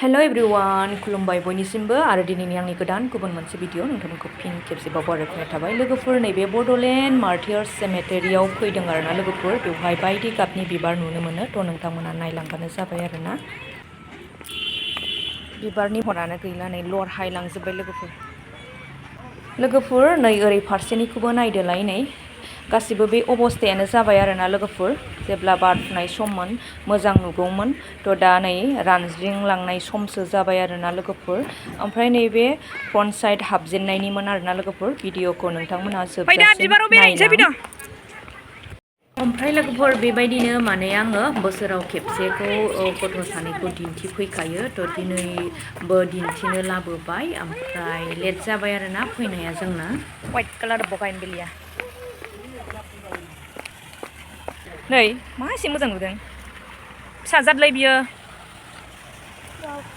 Hello everyone, खुलुमबाय बयनिसिमबो आरो दिनैनि आंनि गोदान गुबुन मोनसे भिडिअ नोंथांमोनखौ फिन खेबसेबाव बरायनाय थाबाय। लोगोफोर नैबे बड'लेण्ड मार्टियार्स सेमेटेरियाव फैदों आरोना लोगोफोर, बेवहाय बायदि गाबनि बिबार नुनो मोनो। थ' नोंथांमोना नायलांबानो जाबाय आरोना। बिबारनि महरानो गैला, नै लरहायलांजोब्बाय लोगोफोर नै ओरै फारसेनिखौबो नायदोलाय, नै गासिबो बे अबस्थायानो जाबाय आरोना लोगोफोर। जेब्ला बारफुनाय सममोन मोजां नुगौमोन, थ' दा नै रानज्रिंलांनाय समसो जाबाय आरोना लोगोफोर। ओमफ्राय नैबे फ्रन्ट साइड हाबजेननायनिमोन आरोना लोगोफोर। भिडिअखौ नोंथांमोना जोबजासिम नायलां। ओमफ्राय लोगोफोर बेबायदिनो माने आङो बोसोराव खेबसेखौ गथ' सानैखौ दिन्थिफैखायो। थ' दिनैबो दिन्थिनो लाबोबाय, ओमफ्राय लेट जाबाय आरोना फैनाया जोंना। वाइट कालार बगाइनभिलिया नै मा एसे मोजां नुदों। फिसाजादलाय बियो,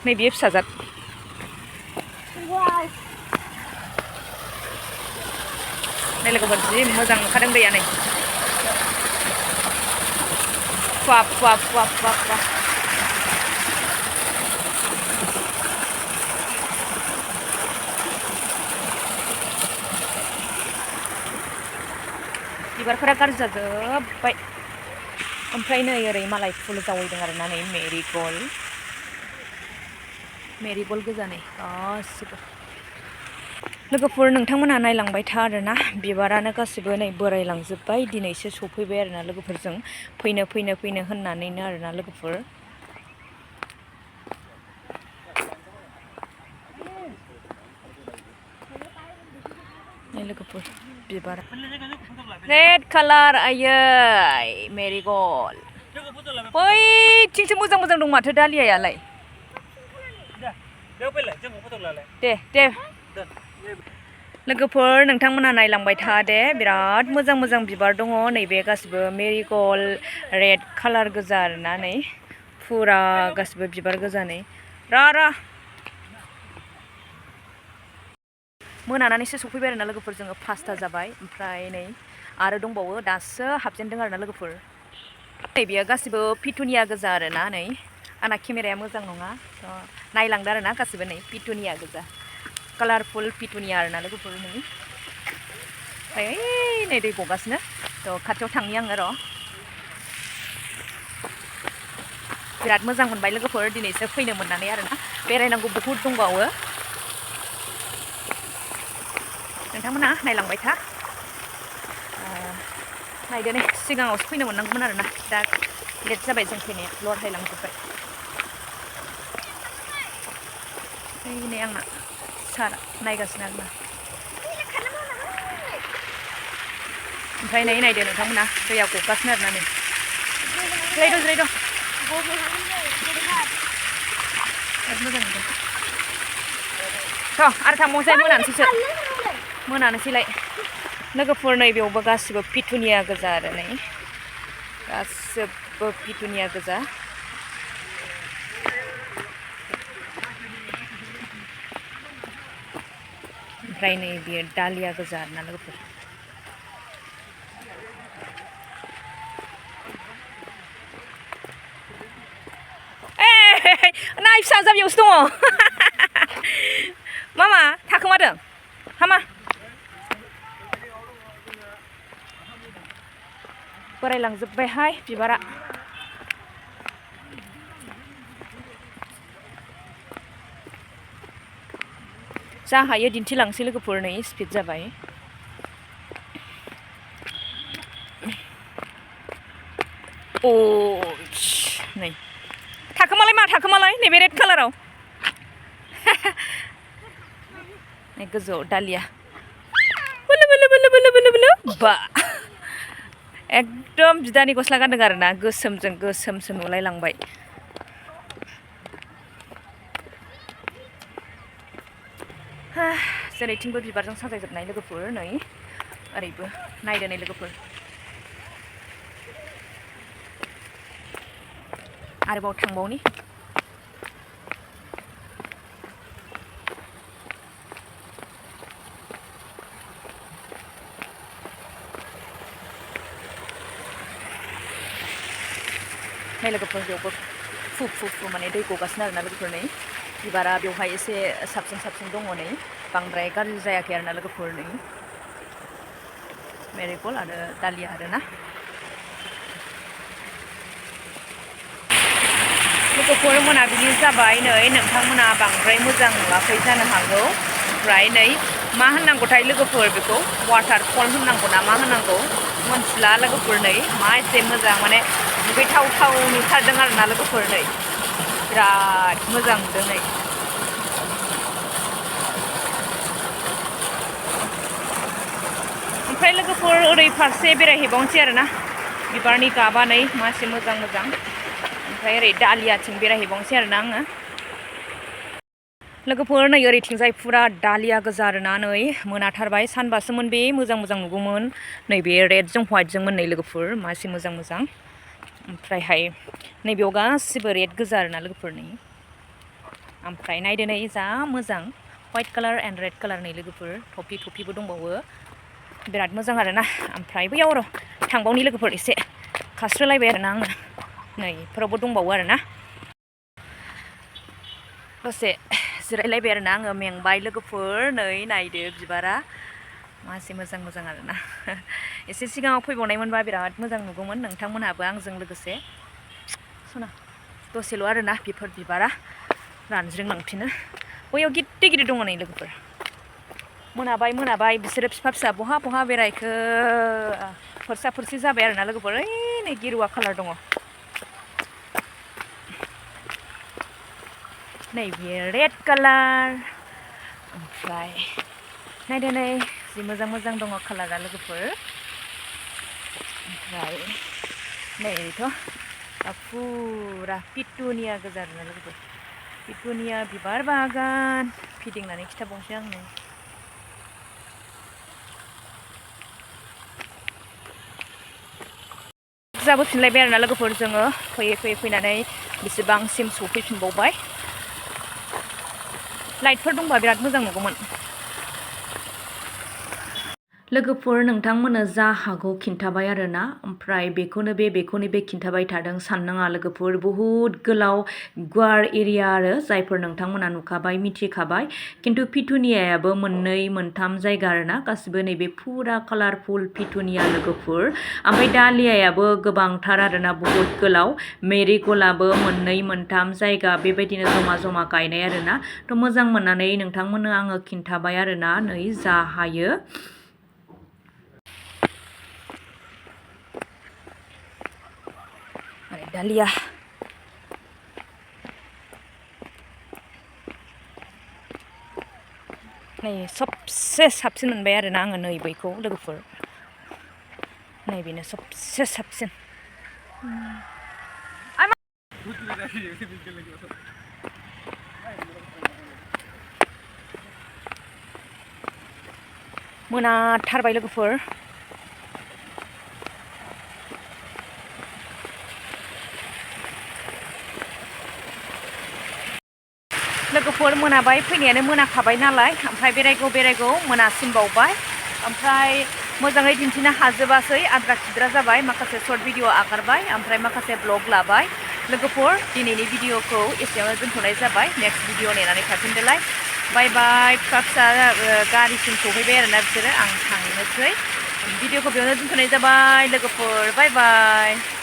नै बियो फिसाजाद। नै लोगोफोर जि मोजां नुखादों दैया, नै फुवा फुवा फुवा फुवा फुवा। बिबारफोरा गाज्रि जाजोब्बाय। ओमफ्राय नै ओरै मालाय फुल जावैदों आरोना, नै मेरिगल्ड गोजा नै गासिबो। लोगोफोर नोंथांमोनहा नायलांबाय था आरोना, बिबारानो गासिबो नै बोरायलांजोब्बाय। दिनैसो सफैबाय आरोना लोगोफोरजों फैनो होननानैनो आरोना लोगोफोर। नै लोगोफोर बिबार रेड कालार, आयै मेरिगल्ड। बैथिंसो मोजां मोजां दं माथो दालियायालाय। दे लोगोफोर नोंथांमोनहा नायलांबाय था दे, बिराद मोजां मोजां बिबार दङ। नैबे गासिबो मेरिगल्ड रेड कालार गोजा आरोना, नै फुरा गासिबो बिबार गोजा। नै रा मोनानानैसो सफैबाय आरोना लोगोफोर, जोङो 5टा जाबाय। ओमफ्राय नै आरो दंबावो, दासो हाबजेनदों आरोना लोगोफोर। नै बेयो गासिबो पिटुनिया गोजा आरोना, नै आंना केमेराया मोजां नङा, थ' नायलांदो आरोना गासिबो नै पिटुनिया गोजा, कालारफुल पिटुनिया आरोना लोगोफोर। नै ओमफ्राय नै दै गगासिनो, थ' खाथियाव थांनि आङो र'। बिराद मोजां मोनबाय लोगोफोर दिनैसो फैनो मोननानै आरोना, बेरायनांगौ बहुद दंबावो। नोंथांमोना नायलांबाय था। नायदो नै सिगाङावसो फैनो मोननांगौमोन आरोना, दा लेट जाबाय जों फैनाया, लरहायलांजोब्बाय। नै आंना सारा नायगासिनो आरोना। ओमफ्राय नै नायदो नोंथांमोना, दैया गगासिनो आरोना। नै जिरायद' बिराद मोजां नुदों। थ' आरो थांबावनोसै, मोनानोसैलाय लोगोफोर। नै बेयावबो गासिबो पिटुनिया गोजा आरो, नै गासिबो पिटुनिया गोजा। ओमफ्राय नै बियो दालिया गोजा आरोना लोगोफोर। नाय फिसा जाबियावसो दङ। मामा थाखोमादों हामा। बोरायलांजोब्बायहाय बिबारा। जा हायो दिन्थिलांसै लोगोफोर, नै स्पिड जाबाय। अ नै थाखोमालाय नैबे रेड कालाराव। नै गोजौआव दालिया बा एकदम बिदानि गस्ला गानदों आरोना, गोसोमजों गोसोमसो नुलायलांबाय। जेरैथिंबो बिबारजों साजायजोबनाय लोगोफोर। नै ओरैबो नायदो नै लोगोफोर, आरोबाव थांबावनि। नै लोगोफोर बेयावबो फु माने दै गगासिनो आरोना लोगोफोर नै बिबारा बेवहाय एसे साबसिन दङ नै बांद्राय गाज्रि जायाखै आरोना लोगोफोर नै मेरिगल्ड आरो दालिया आरोना लोगोफोर मोनाबिलि जाबाय नै नोंथांमोना बांद्राय मोजां नुवाखै जानो हागौ ओमफ्राय नै मा होननांगौथाय लोगोफोर बेखौ वाटारफल होननांगौ ना मा होननांगौ मोनथिला लोगोफोर नै मा एसे मोजां माने दुगैथाव नुथारदों आरोना लोगोफोर नै बिराद मोजां नुदों नै ओमफ्राय लोगोफोर ओरै फारसे बेरायहैबावनोसै आरोना बिबारनि गाबा नै मासे मोजां ओमफ्राय ओरै दालियाथिं बेरायहैबावनोसै आरोना आङो लोगोफोर नै ओरैथिंजाय फुरा दालिया गोजा आरोना नै मोनाथारबाय सानबासोमोन बे मोजां नुगौमोन नैबे रेडजों व्हाइटजोंमोन नै लोगोफोर मासे मोजां ओमफ्रायहाय नैबेयाव गासिबो रेड गोजा आरोना लोगोफोर नै ओमफ्राय नायदो नै जा मोजां व्हाइट कालार एन्ड रेड कालार नै लोगोफोर थफिबो दंबावो बिराद मोजां आरोना ओमफ्राय बैयाव र' थांबावनि लोगोफोर एसे खास्रोलायबाय आरोना आङो नै फोरावबो दंबावो आरोना दसे जिरायलायबाय आरोना आङो मेंबाय लोगोफोर नै नायदो बिबारा मासे मोजां आरोना एसे सिगाङाव फैबावनायमोनबा बिराद मोजां नुगौमोन नोंथांमोनहाबो आंजों लोगोसे सना दसेल' आरोना बेफोर बिबारा रानज्रिंलांफिनो बैयाव गिदिर दङ नै लोगोफोर मोनाबाय बिसोरो फिसा बहा बेरायखो फोरसि जाबाय आरोना लोगोफोर ओइ नै गेरुवा कालार दङ नैबे रेड कालार ओमफ्राय नायदो नै जि मोजां दङ कालारा लोगोफोर ओमफ्राय नैथ' फुरा पिटुनिया गोजा आरोना लोगोफोर पिटुनिया बिबार बागान फिदिंनानै खिथाबावनोसै आंनो जाबोफिनलायबाय आरोना लोगोफोर जोङो फैनानै बेसेबांसिम सफैफिनबावबाय लाइटफोर दंबा बिराद मोजां नुगौमोन लोगोफोर नोंथांमोननो जा हागौ खिन्थाबाय आरोना ओमफ्राय बेखौनो बे खिन्थाबाय थादों साननाङा लोगोफोर बहुद गोलाव गुवार एरिया आरो जायफोर नोंथांमोना नुखाबाय मिथिखाबाय खिन्थु पिटुनियायाबो मोननै मोनथाम जायगा आरोना गासिबो नैबे फुरा कालारफुल पिटुनिया लोगोफोर ओमफ्राय दालियायाबो गोबांथार आरोना बहुद गोलाव मेरिगल्डआबो मोननै मोनथाम जायगा बेबायदिनो जमा गायनाय आरोना थ' मोजां मोननानै नोंथांमोननो आङो खिन्थाबाय आरोना नै जा हायो दालिया नै सबसे साबसिन मोनबाय आरोना आङो नै बैखौ लोगोफोर नैबेनो सबसे साबसिन मोनाथारबाय लोगोफोर मोनाबाय फैनायानो मोनाखाबाय नालाय ओमफ्राय बेरायगौ मोनासिनबावबाय ओमफ्राय मोजाङै दिन्थिनो हाजोबासै आद्रा खिद्रा जाबाय माखासे सर्ट भिडिअ आगारबाय ओमफ्राय माखासे ब्लग लाबाय लोगोफोर दिनैनि भिडिअखौ एसेयावनो दोनथ'नाय जाबाय नेक्स्ट भिडिअ नेनानै थाफिनदोलाय बाय फिसा गारिसिम सौहैबाय आरोना बिसोरो आं थांनोसै भिडिअखौ बेयावनो दोनथ'नाय जाबाय लोगोफोर बाय